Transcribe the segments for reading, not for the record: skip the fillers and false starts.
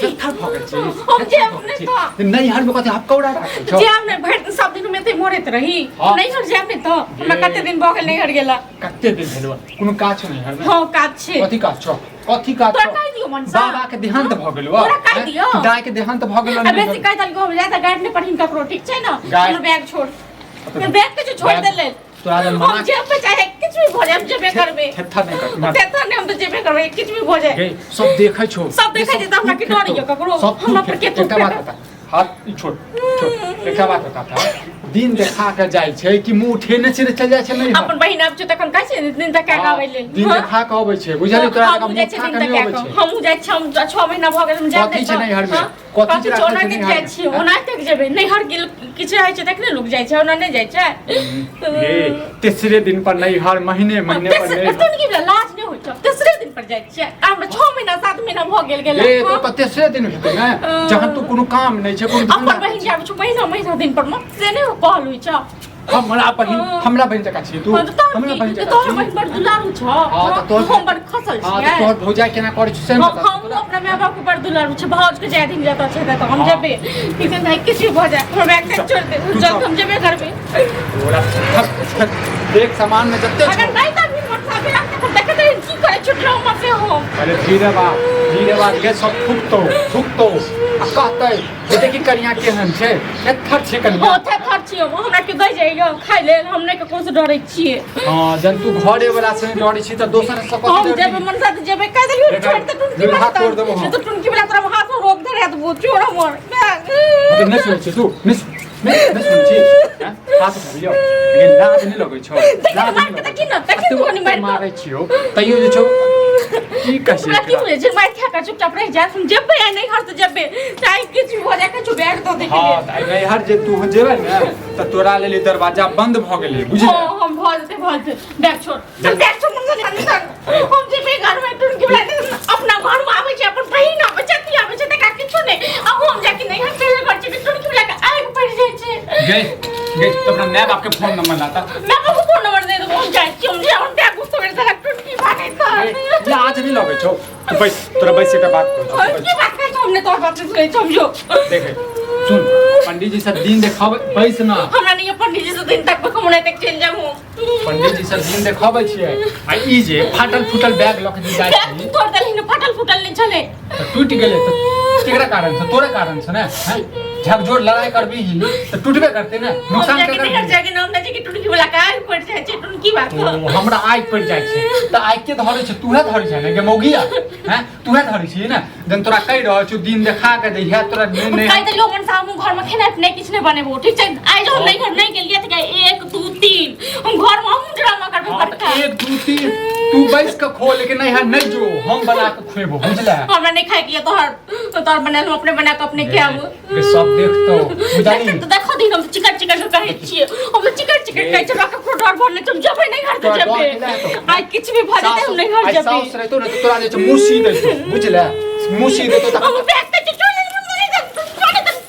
थेथर भऽ गेल छी। हम जायब नहि तऽ। नैहर में कथी हपकौड़ा राखल छौ? जायब नहि, भरि दिन सब दिन हम एते मरैत रही। हाँ। नैहर जायब नहि तऽ हमरा ये। कते दिन भऽ गेल नैहर गेला। कते दिन भेल? कोनो काज छौ नैहर में? हँ, काज छै। कथी काज छौ? कथी काज तोरा छौ? कहि दियौ मनसा। बाबा के देहांत भऽ गेलो। तोरा कहि दियौ। दाय के देहांत भऽ गेलो। आ बेसी कहि देलको, हम जाय तऽ गाइड नहि पढ़िन ककरो, ठीक छै ने? गाइड- हमर बैग छोड़। तऽ बैग के जो छोड़ बैग- देले। तोरा लग हम मना जेबे चाहे किछु भी भऽ जाय, हम जेबे करबै। थेथर नहि कर मार। थेथर नहि, हम तऽ जेबे करबै, किछु भी भऽ जाय। गे, सब देखै छौ। सब देखै छै तऽ हमरा की डर यऽ ककरो? सब हमरा पर के एकटा बात बता, हाथ ई छोड़ छोड़, एकटा बात बता तऽ, दिन देखा के जाइ छै कि मुंह उठेने छै चलि जाइ छै? नहीं। अपन बहिन आबै छै तखन कहै छै दिन तक हाँ, आबै लेल। दिन हाँ? देखा के अबै छै, बुझलियै? तोरा हमहूँ जकाँ जाइ छियै मुँह दिन उठा के तक नहि अबै कऽ। छै। हमहूँ जाइ छियै, हम 6 महीना भऽ गेल, हम जायब कथी नहि छै तऽ। नैहरमे? हाँ? कथी कथी छै छै, ओना राखल छै तक नैहरमे? जाइ छियै, ओना तक जेबै। नैहर गेल किछु रहै छै तखने लोक जाइ छै, ओना नहि जाइ छै। हे, तेसरे दिन पर नैहर, महीने महीने पर तेसरे नैहर। तहन की भेलै? लाज नहि होइ छै? तेसरे दिन पर जाइ छियै आ हमरा 6 महीना 7 महीना भऽ गेल गेल। ए, तो तऽ तेसरे दिन हेतै ने, जहन तू कोनो काम नहि छै, कोनो अपन धंधा। बहिन जाबै छै महीना महीना दिन पर मे, से नहि कहल होइ छै। हमरा बहिन, हमरा बहिन जकाँ छी तू। हाँ, तऽ तोहर हमरा की? बहिन तऽ जकाँ तोहर छी। बहिन बड़ दुलारू छौ। हाँ, तऽ तोहर हम बड़ खसल हाँ, तऽ छियै। तोहर भौजाइ केना करै छै से हम बता। हम अपना माय बाप के बड़ दुलारू छै। भाउज के जाय दिन जतऽ छै ततऽ हम हाँ। जेबै। की कहै छै, किछु भी भऽ जाय, हमर बैग तक छोड़ि दे। तू चल, चल। हम जेबे करबै। तोरा देख, सामान में जते अगर छौ। नहि तऽ भी मोटरसाइकिल राखते तऽ देखैत रही की करै छै ड्रामा से हम। अरे धीरे बात, धीरे बात गे, सब थूकतो थूकतो आ कहतै जे देखी कनिया केहन छै, एत्थर छै कनिया। हँ, थेथर छियै हम। हमरा के दै जाइए खाइ लेल, हम नहि ककरो से डरै छियै। हँ, जहन तू घरे वाला से नहि डरै छी तऽ दोसर से कथी हम डरबही? जेबै मनसा तऽ जेबै, कहि देलियौ। देखा, छोड़ि तऽ टुनकी लोहा वाला। तोड़ देबो हम। तऽ टुनकी वाला तोरा हाथ में रोक दे रहत, वो चोर हमर अरे नहि सुनै छी तू? नहि नहि नहि सुनै छी? हैं? हाथ धरियौ, लेकिन लाज नहि लगै छौ? देखी लाज मारि नहि के लगै देखी ने, छौ? देखी तू कनी मारि कऽ। मारै छियौ तैयो जे छौ, की कहै हमरा की एकरा? बुझै छै, मारि खा कऽ चुपचाप रहि जायत? हम जेबै आ नैहर तऽ जेबै, चाहे किछु भऽ जाय, किछु बैग दऽ दै के हँ लेल। तऽ आइ नैहर जे तू जेबै ने तऽ तोरा लेल ई दरवाजा बंद भऽ गेलै, बुझलियै? हँ, हम भऽ जेतै, भऽ जेतै। बैग छोड़, चल, बैग छोड़। हम जानी सर, हम जेबै घर में। टुनकी वाला दिन अपना घर में आबै छै, अपन बहिन आबै छै, अथी आबै छै, तकरा किछु नहि, आ हम जाके नैहर चलि घर छै, टुनकी वाला के आगि पड़ि जाइ छै। गई गई तो अपना माय बाप के फोन नंबर लाता। मैं बाबू फोन नंबर दे देबो। हम जाइ छी, हम जे हम बैग उठबै साला टुनकी भागै ए, लाज नहीं लगै छौ? तू बैस, तोरा बैस एकटा बात कहै छौ, और बैस। की बात करै छौ? हमने तोहर बात नहीं सुनै छौ, समझो। देख, सुन, पंडित जी से दिन देखाबै, बैस ना। हमरा नहीं पंडित जी से दिन तक हम नहीं तक चलि जाबू। पंडित जी से दिन देखाबै छियै आ ई जे फाटल फूटल बैग लऽ के जे जाइ बैग छी। तू तोड़ देलही ने, फाटल फूटल नहीं छलै। तऽ टूटि गेलै तऽ केकरा कारण से? तोरे कारण से ने, हैं? झकझोर लड़ाई करबी तऽ टूटबे करतै ने। हम नुकसान जाके केकर नैहर भेलै? जाके नाम नहि छै कि टुनकी वाला के आगि पड़ि जाइ छै, टुनकी बात। ओ, हमरा आगि पड़ि जाइ छै तऽ आगि के धरै छै? तूहे धरै छै ने गे मौगिया? हैं, तूहे धरै छी ने? जहन तोरा कहि रहल छौ दिन देखा के दैहे तोरा नहि नहि। कहि देलियौ मनसा, हमहूँ घरमे खेनाइ पिनाइ किछु नहि बनेबो, ठीक छै? आइ जब हम नैहर नहि गेलियै तऽ 1 2 3 हम घरमे हमहूँ ड्रामा करबै। हाँ, तऽ बड़का 1 2 3 तू बैस के खो, लेकिन नैहर नहि जो, हम बना के खुएबो, बुझले? हमरा नहि खाइके यऽ तोहर तोहर बनायल, हम अपने बना कऽ अपने खायब। गे, सब देखतो, बुझली? देखो देखो दिन, हम चिकट चिकट के कहै छियै, हम तऽ चिकट चिकट कहै छियै, हमरा ककरो डर भर नहि छै। हम जेबै नैहर तऽ तोरा डर जेबै। केला हेतौ? आइ किछु भी भऽ जेतै, हम नैहर आइ जेबै। साउस रहितो ने तऽ तोरा जे छै मुँह सी दैतो, बुझले? मुँह सी दैतो तऽ हम बैग तऽ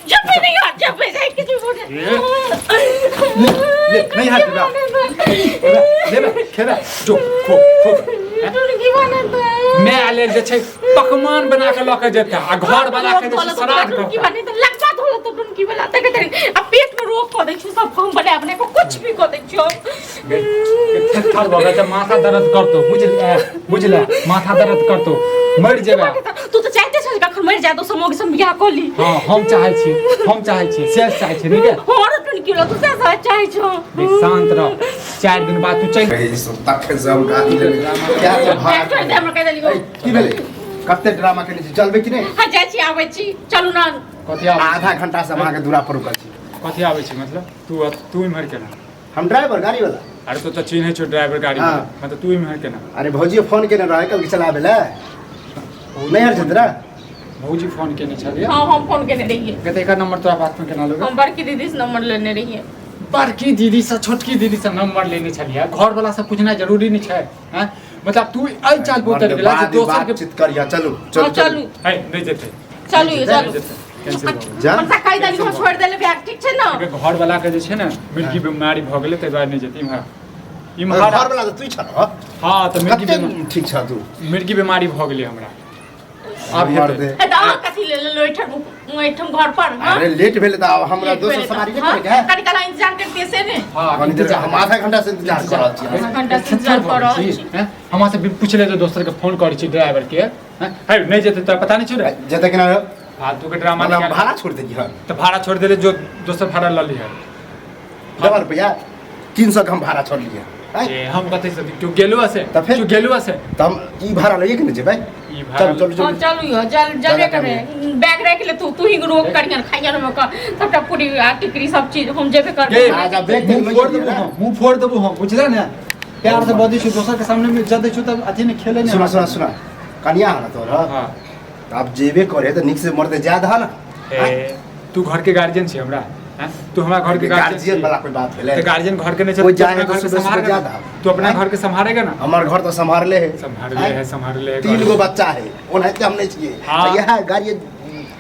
जेबै नैहर, जेबै, चाहे किछु भी भऽ जाय। ले ले, नहीं हाथ लेबे, लेबे, खेबे, जो खो खो। टुनकी बनतै। माय लेल जे छै पकवान बना के लऽ के जेतै आ घर बना के जे छै श्राद्ध टुनकी करतै। बने तऽ लगबा धोल तऽ टुनकी वाला तक आ पेट में रोग कऽ दै छै सब, हम बना बना कऽ कुछ भी कऽ दै छियौ। गे, थेथर भऽ गेल छै, माथा दर्द करतौ, बुझले? बुझले, माथा दर्द करतौ, मरि जेबै। तू तऽ चाहते छह कखन मरि जाय, दोसर मौगी से हम बियाह कऽ ली। हँ, हम चाहै छी, हम चाहै छी, से चाहै छी, नहि गे? हमरो टुनकी वाला तू सएह चाहै छौ। बे, शान्त रह, 4 दिन बाद तू चलि ई सब तखन से हम गाड़ी लेने क्या तो बैग भाग छोड़ि दे हमरा, कहि देलियौ। ऐ, की भेलै? कते ड्रामा केने छी? चलबै कि नहि? हाँ, जाइ छी, आबै छी, चलू ने। कथी आबै? आधा घंटा से हम अहाँके दूरा पर रुकल छी। कथी आबै छी? मतलब तू तू इम्हर केना? हम ड्राइवर, गाड़ी वाला। अरे तो तऽ चिन्है छौ ड्राइवर गाड़ी? हाँ। मतलब तू इम्हर केना? अरे भौजी फोन केने रहै, कल चलाबै लए नैहर जेतै रे। भौजी फोन केने छलियै? हाँ, हम फोन केने रहियै। कहते एकर नंबर तोरा पासमे केना लोगे? हम बड़की दीदी से नंबर लेने रहियै। बड़की दीदी से, छोटकी दीदी से नंबर लेने छलियै? घर वाला सब पूछना जरूरी नहीं छै, हैं? मतलब तू एहि चाल पर उतर गेला जे दोसर के बातचीत करिया, चलू चलू। हाँ, चलू। है, नहि जेतै। चलू ये, नहि चलू। जेतै, कैंसिल भऽ गेलै। जा। मनसा, कहि देलियौ, हम छोड़ि देले बैग, ठीक छै ने? एकर घर वाला के जे छै ने मिर्गी बीमारी भऽ गेलै, ताहि दुआरे नहि जेतै। इम्हर इम्हर घर वाला तऽ तू छह। हँ, तऽ मिर्गी कते बीमारी ठीक छह तू। मिर्गी बीमारी भऽ गेलै हमरा। आब मर हेतै। दे। ए, तऽ अहाँ कथी ले लेलहुँ एहिठाम एहिठाम घर पर हाँ? अरे लेट भेलै तऽ आब हमरा लेट दोसर भेलै तऽ, सवारी नहि हाँ? करैके है। कनी काल अहाँ इंतजार करतियै से ने। हाँ, कनी देर हम आधा घंटा से इंतजार कर रहल छी। आधा घंटा से इंतजार कऽ रहल छी। हैं? हम अहाँ से पूछले तऽ दोसर के फोन करै छी ड्राइवर के, हैं? है नहि जेतै तोरा पता नहि छौ रे? जेतै कि ना? फालतू के ड्रामा मतलब हम निकाल। भाड़ा छोड़ देली हन। तऽ भाड़ा छोड़ देले, जो दोसर भाड़ा लऽ लिहऽ। डबल रुपया 300 के हम भाड़ा छोड़ लियै। आँय? ए, हम कथी से तू गेलु से? तऽ फेर? तू गेलु से? तऽ हम ई भाड़ा लइए के ने जेबै। ई भाड़ा चलू चलू हाँ, चलू। चलू यो, जल जलबे ज्यादा करे। बैग राखि ले तू, तू ही रोक करियन खाइयन में का सबटा पूरी आ टिकरी सब चीज हम जेबे करबै। गे, आ जा, बैग मुँह लइए फोड़ लिअ देबो ने। हम, मुँह फोड़ देबो हम, बुझले ने? प्यार से बजै छी, दोसर के सामने में इज्जत दै छौ तऽ अथी नहि खेले नहि। सुना सुना सुना, कनिया हन तोहर? हाँ। तऽ आब जेबे करे तऽ नीक से मरते जा दह ने। ए, तू घर के गार्जियन छी हमरा, हैं? तू हमरा घर के गार्जियन गार्जियन वाला कोई बात भेलै? तऽ गार्जियन घर के नहि छै, कोई तू जाए अपना है तो घर के सुबह सुबह सम्हारेगा जा ना? दह। तू अपना हैं? घर के सम्हारेगा ना? हमर घर तऽ सम्हारले है। सम्हारले है, सम्हारले है। 3 गो बच्चा है, ओनाहिते हम नहि छियै। हाँ। तऽ इएह गाड़ी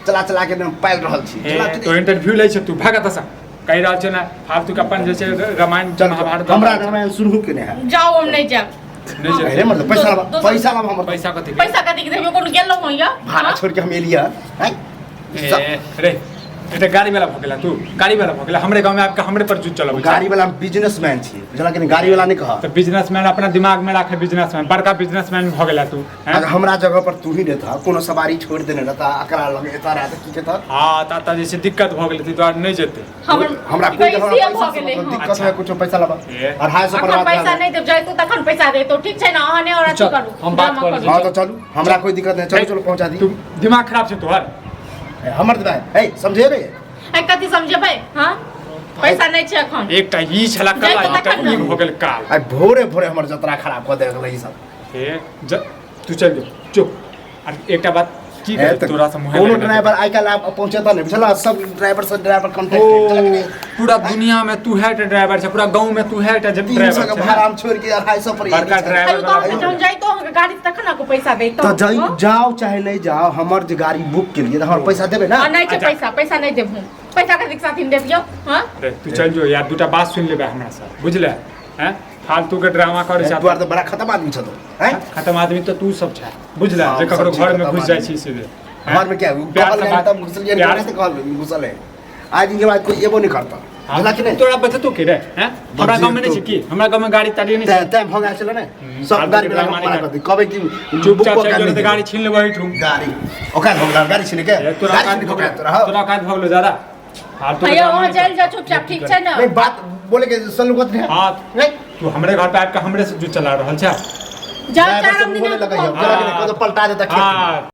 चला चला के एकदम पालि रहल छी। ए, चला तो इंटरव्यू लै छै, तू भाग एतऽ से। कहि रहल छै ने फालतू के अपन जे छै रामायण चल महाभारत। हमरा रामायण शुरू केने है। जाओ, हम नहि जायब। नहि जेबै। अरे मतलब पैसा लाबा, दोसर- पैसा लाबा हमर। पैसा कथी के? पैसा कथी के देबै? कोनो गेलहुँ हँ यौ? भाड़ा हाँ? छोड़ के हम एलियै हैं। ए, रे एकटा गाड़ी वाला भऽ गेला, तू गाड़ी वाला भऽ गेला, हमरे गाँव में आबि के हमरे पर जूत चलबै। गाड़ी वाला बिजनेसमैन छियै, बुझला कि नहि? गाड़ी वाला नहि कह। तऽ बिजनेसमैन अपना दिमाग में राखे, बिजनेसमैन, बड़का बिजनेसमैन भऽ गेला तू, हैं? अगर हमरा जगह पर तू ही रहता, कोनो सवारी छोड़ देने रहता, एकरा लगे एता रहता, की कहता? हाँ, तऽ एतऽ जे छै दिक्कत भऽ गेलै, ताहि दुआरे नहि जेतै। हमर हमरा कोई कैसे हमरा भऽ पैसा से गेलै मतलब हँ? दिक्कत अच्छा। है कुछो, पैसा लाबा। ए। 250 पर अखन बात पैसा भए नहि देब, जैतो तखन पैसा देतो, ठीक छै ने? अहाँ नहि और अथी चल, करू, हम बात ड्रामा करै करू। हाँ तऽ चलू, हमरा कोई दिक्कत नहीं, चलू चलू पहुंचा दी। तू दिमाग खराब छै तोहर। ए, हमर दिमाग ए समझे रे। ए, कथी समझेबै? हाँ, पैसा नहि छै अखन। एकटा ई छला कल, जाइतो एकटा तखन ई ने। भऽ गेल काल। आइ भोरे भोरे हमर जतरा खराब कऽ देलक ई सब। हे तू चल जो, चुप। आर एकटा बात की ए, कहै तऽ तोरा से मुँहे कोनो लगेने। ड्राइवर आइ काल्हि आब पहुंचेता नहि, बुझला? सब ड्राइवर से ड्राइवर ओ कॉन्टैक्ट। पूरा दुनिया में तू है एकटा ड्राइवर छै, पूरा गाँव में तू है एकटा 300 ड्राइवर के छै। भाड़ा हम छोड़ के 250 पर बड़का एली छै। ड्राइवर अरे तो हम जहन जैतो अहाँके गाड़ी तखन अहाँके पैसा दैतो। तऽ जाओ चाहे नहीं जाओ, हमर जे गाड़ी बुक के लिए हमर पैसा देबै ना? आ नहि छै। अच्छा। पैसा पैसा नहि देब हम, पैसा कथीके साथी देब यौ? हाँ। रे, तू चल जो यार, दूटा बात सुनि लेबै हमरा से, बुझले? हैं, फालतू के ड्रामा करै छै। तू आर तऽ बड़ा खतम आदमी छऽ तू, हैं? खतम आदमी तऽ तू सब छै, बुझले? हाँ, जे हम ककरो सब छी घर में खतम घुस जाइ आदमी। छी सीधे। घर में क्या प्यार कहल से नहीं बात- तब घुसलिए प्यार नहीं कहल घुसल है। आज दिन के बाद कोई एबो नहीं करता, हाँ, बुझला कि नहीं? तोरा बचतो के रे? हैं, हमरा गाँव में नहीं छै की? हमरा गाँव में गाड़ी ताड़ी नहीं छै? तैं तैं भऽ गेल छलै ने सब फालतू गाड़ी के वाला ड्रामा मना नहीं कर दी कहबै कि बुक चुपचाप कऽ के चल जो, नहीं तऽ देबै। गाड़ी छीन लेबै एहिठुम। गाड़ी ओकरा भऽ गेल गाड़ी छीन के। ए, तोरा गाड़ी काज छीन के भऽ ओकरा गेलो, तोरा हौ। तोरा काज भऽ गेलो ज्यादा फालतू के भैया ड्रामा वहाँ नहीं चलि कर। जाओ चुपचाप, ठीक छै ने? नहीं बात बोले के सलूकत नहीं है। हाँ। नहीं तू हमरे घर पे आबि के हमरे से जूत चला रहल छै। जाओ ड्राइवर चार से दिन बोले लगै है, हाँ। चला के नहीं, पलटा देता खेत में। हाँ।